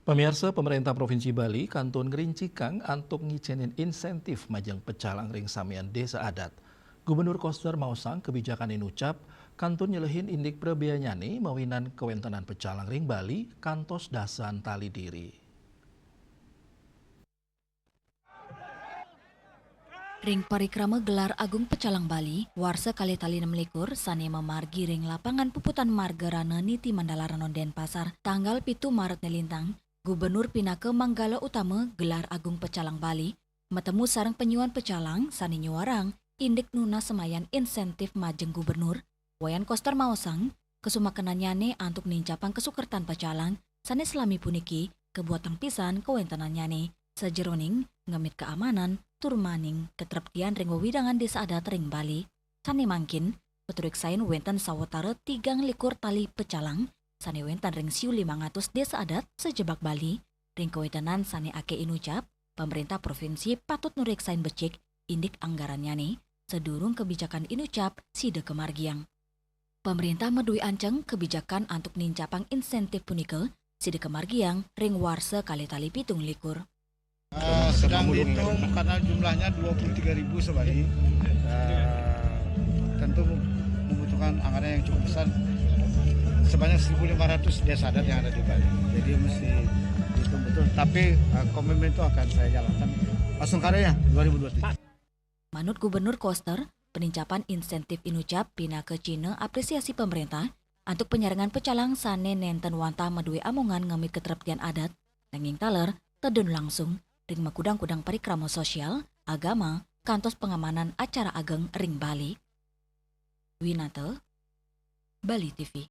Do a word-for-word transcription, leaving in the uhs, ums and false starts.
Pemirsa, pemerintah Provinsi Bali kantun ngrincikang antuk ngicénin insentif majeng pecalang ring samian désa adat. Gubernur Koster maosang kebijakan inucap kantun nyelehin indik prabéanyané mawinan kawéntenan pecalang ring Bali kantos dasan tali diri. Ring parikrama Gelar Agung Pecalang Bali, warsa kalih tali nem likur, sané mamargi ring Lapangan Puputan Margarana Niti Mandala Renon Denpasar, tanggal pitu Maret nélintang, Gubernur pinaka manggala utama Gelar Agung Pecalang Bali, matemu sareng penyuan pecalang sané nyuarang indik nunas semayan insentif majeng Gubernur. Wayan Koster maosang, kasumakenannyané antuk nincapang kasukertan pecalang sané salami puniki kabuatang pisan kawéntenannyané sajeroning ngemit kaamanan tur maning katreptian ring wewidangan désa adat ring Bali. Sané mangkin, patureksain wénten sawatara tigang likur tali pecalang sané wénten ring siu limang atus désa adat sajebag Bali. Ring kawéntenan sané akéh inucap, pamréntah provinsi patut nureksain becik indik anggarannyané sadurung kebijakan inucap sida kamargiang. Pamréntah madué anceng kebijakan antuk nincapang insentif punika sida kamargiang ring warsa kalih tali pitung likur. Eh, sedang dihitung karena jumlahnya dua puluh tiga ribu sebali. Eh, tentu membutuhkan anggaran yang cukup besar, sebanyak seribu lima ratus desa adat yang ada di Bali. Jadi mesti dihitung betul. Tapi eh, komitmen itu akan saya jalankan langsung karya dua ribu dua puluh tiga. Manut Gubernur Koster, penincapan insentif inucap pinaka cihna apresiasi pamréntah antuk panyarengan pecalang sané nénten wantah madué amongan ngemit katreptian adat, nanging taler tedun langsung ring makudang-kudang parikrama sosial, agama, kantos pangamanan acara ageng ring Bali. Winata, Bali T V.